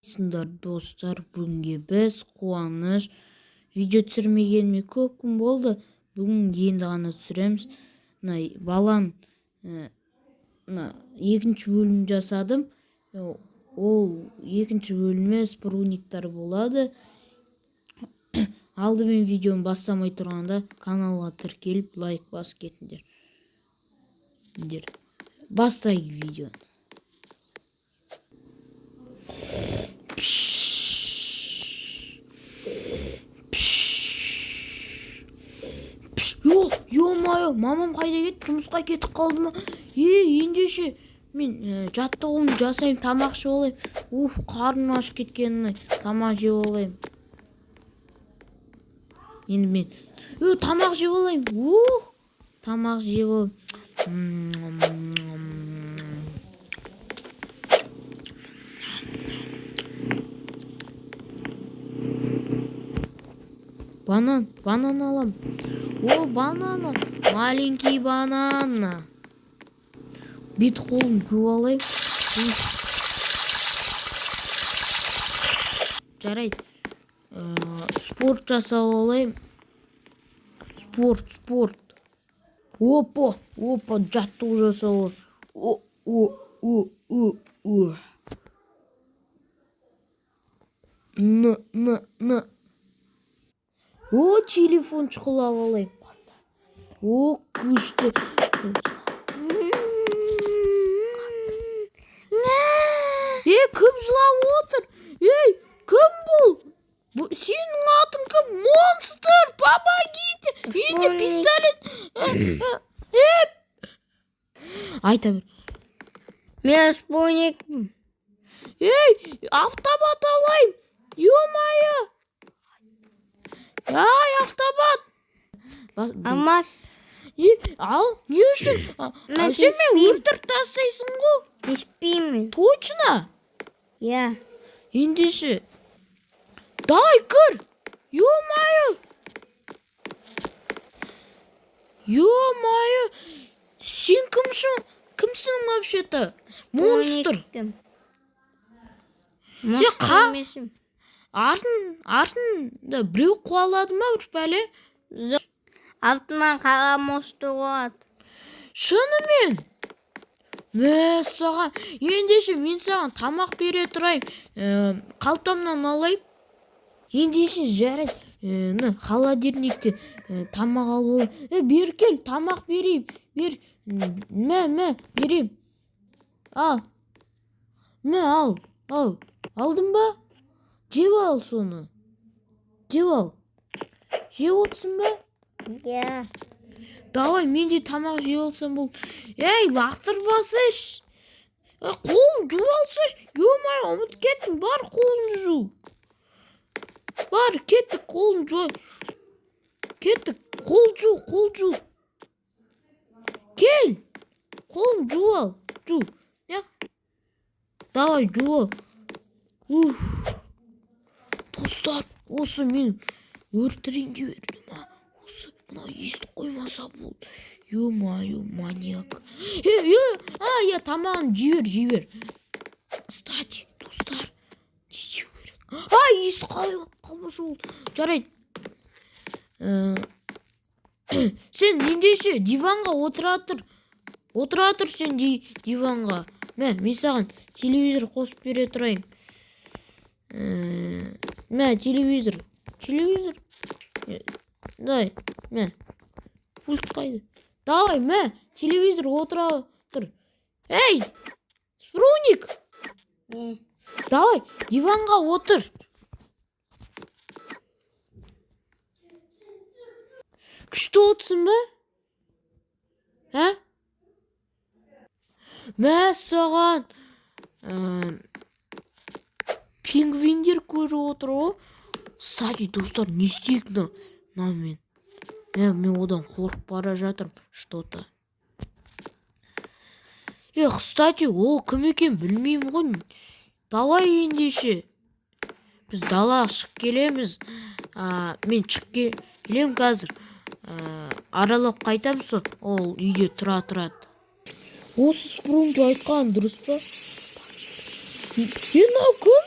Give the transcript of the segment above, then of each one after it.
Қалайсыңдар, достар? Бүгінге біз Қуаныш. Видео түсірмегеніме көп күн болды. Бүгін енді ғана түсіреміз. Мына балан, мына екінші бөлім жасадым. Ол екінші бөлімі спрунниктар болады. Алдымен видеоны бастамай тұрғанда каналға тіркеліп, лайк басып кетіңдер. Бастайық видеоны. Ё-моё, мамам қайда кетті? Жұмысқа кетіп қалды ма? Е, ендеше мен жаттығуымды жасаймын, тамақ ішіп алайын. Уф, қарным ашып кеткенін, тамақ жеп алайын. Енді мен тамақ жеп алайын. Ух, тамақ жеп ал. Банан, банан алам. О, банана, маленький банана. Бет қолым жуып алайын. Жарайды. Спорт жасап алайын. Спорт, спорт. Опа, опа, жаттығу жасап алайын. О, о, о, о, о. Н, н, н. О, телефон шұқылап алайын. О, күшті. Е, кім жылап отыр? Ей, кім бұл? Сенің атың кім? Монстр, помогите! Үйінде пистолет. Айта бер. Мен спутникпін. Ей, автомат алайын. Ё-моё. Ай, автомат. Алмас. Е, ал, не үшін? Мен Сен мені тиіспеймін. өлтіріп тастайсың ғой. Тиіспеймін. Точно? Иә. Ендеше. Давай, кір. Ё-моё. Ё-моё. Сен кімсің? Кімсің вообще-то? Монстр. Спутникпін. Сен Монстр емеспін. Артында біреу қуалады ма бір пәле? Жоқ. Артынан қара монстр қуады. Шынымен? Мәссаған. Ендеше мен саған тамақ бере тұрайын. Қалтамнан алайын. Ендеше жарайды. Мына холодильниктен тамақ алып алайын. Бері кел, тамақ берейін. Бер. Мә, мә, берейін. Ал. Мә, ал, ал. Алдың ба? Жеп ал соны. Жеп ал. Жеп отырсың ба? Иә. Давай, мен де тамақ жеп алсам болды. Ей, лақтырмасайшы. Ей, қолын жуып алсайшы. Ё-моё, ұмытып кеттім. Бар, қолыңды жу. Бар, кеттік, қолын жу. Кеттік, қол жу, қол жу. Кел. Қолын жуып ал. Жу. Не? Давай, жуып ал. Уф. Достар, осы мен өлтірейін деп едім, а. Осы мынау естіп қоймаса болды. Ё-моё, маньяк. Е, е, а, я тамағын жей бер, жей бер. Кстати, достар, не істеу керек? Ай, естіп қалмаса болды. Жарайды. Сен ендеше диванға отыра тұр. Отыра тұр сен диванға. Мә, мен саған телевизор қосып бере тұрайын. Мә, телевизор. Телевизор. Дай, мә. Пульт қайда? Давай, мә, телевизор отыра тұр. Эй, Спруник! Не? Давай, диванға отыр. Күшті отырсың ба? Ә? Мә, саған, пингвиндер көріп отыр ғой. Кстати, достар, не істейік мынамен? Мә, мен одан қорқып бара жатырмын, что-то. Е, кстати, ол кім екен білмеймін ғой. Давай ендеше. Біз далаға шығып келеміз. Мен шығып келемін қазір. Аралап қайтамыз сол, ол үйде тұра тұрады. Осы Спрунки айтқан дұрыс па? Е, мынау кім?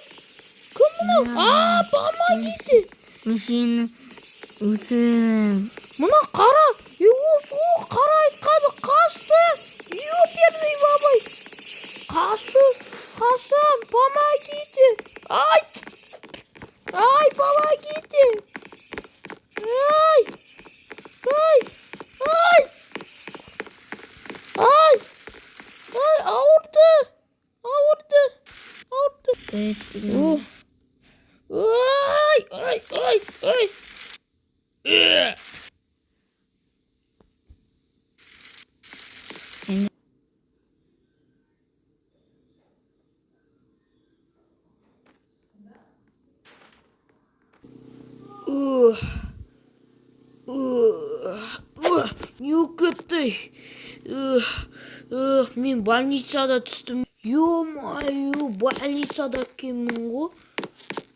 мынау? А, помогите! Мен сені өлтіремін. Мына қара, е, осы ғой, қара айтқаны қашты. Ёперный бабай. Қашу, қашам, помогите. Ай, ай, помогите. Ай, ай, ай, ай, ай, ауырды, ауырды, ауырды. О. Ай, ай, ай, ай. Э. Ух. Ух, ух, не болып кетті? Ух, ух, мен больницада түстім. Ё-моё, больницада екенмін ғой.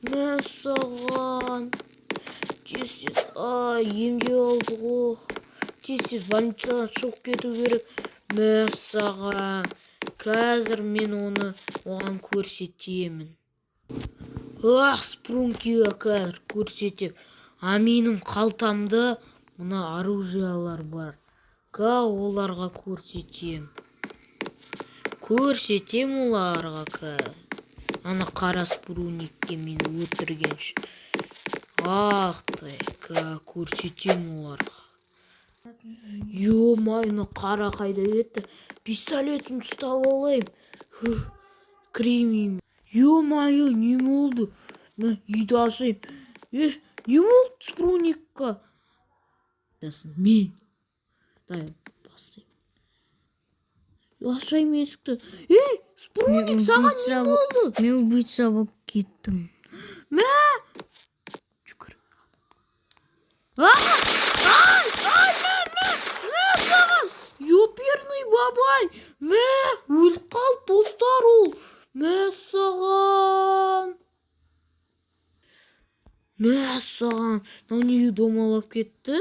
Мәссаған. Тез тез, ай, емдеп алды ғой. Тез тез больницадан шығып кету керек. Мәссаған. Қазір мен оны оған көрсетемін. Ах, Спрункиға қазір көрсетем. А менің қалтамда мына оружиялар бар. Ка оларға көрсетем. Көрсетем оларға қазір. Ана қара спруникке мені өлтіргенше. Ах ты, ка көрсетем оларға. Ё-моё, мына қара қайда кетті? Пистолетімді ұстап алайын. Хух, кірейін үйіме. Ё-моё, не болды? Мә, үйді ашайын. Е, не болды Спруникқа? Мен. Дай, бастайын. Ашайын есікті. Ей, Спруник, саған не болды? Мен убийца болып кеттім. Мә! Жүгір. А! Ай! Ай, мә, мә! Мә саған! Ёперный бабай! Мә! Өліп қалды, достар, ол. Мә саған! Мә саған! Мынау неге домалап кетті?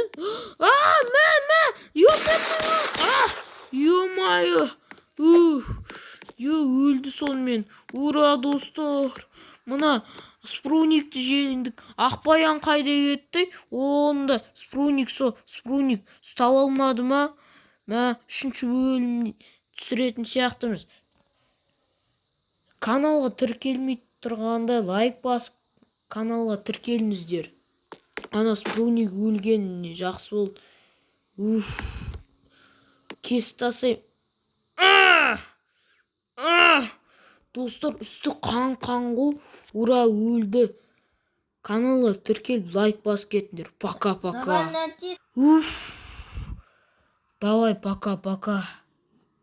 А, мә, мә! Ёперный! А! Ё-моё! Ух! Ё, өлді сонымен. Ура, достар! Мына Спруникті жеңдік. Ақбаян қайда кетті? Онда Спруник со, Спруник ұстап алмады ма? Мә, үшінші бөлім түсіретін сияқтымыз. Каналға тіркелмей тұрғанда лайк басып каналға тіркеліңіздер. Ана Спруник өлгеніне жақсы болды. Уф. Кесіп тастаймын. Достар, үсті қан-қан ғой. Ура, өлді. Каналға тіркеліп лайк басып кетіңдер. Пока-пока. Уф. Давай, пока-пока.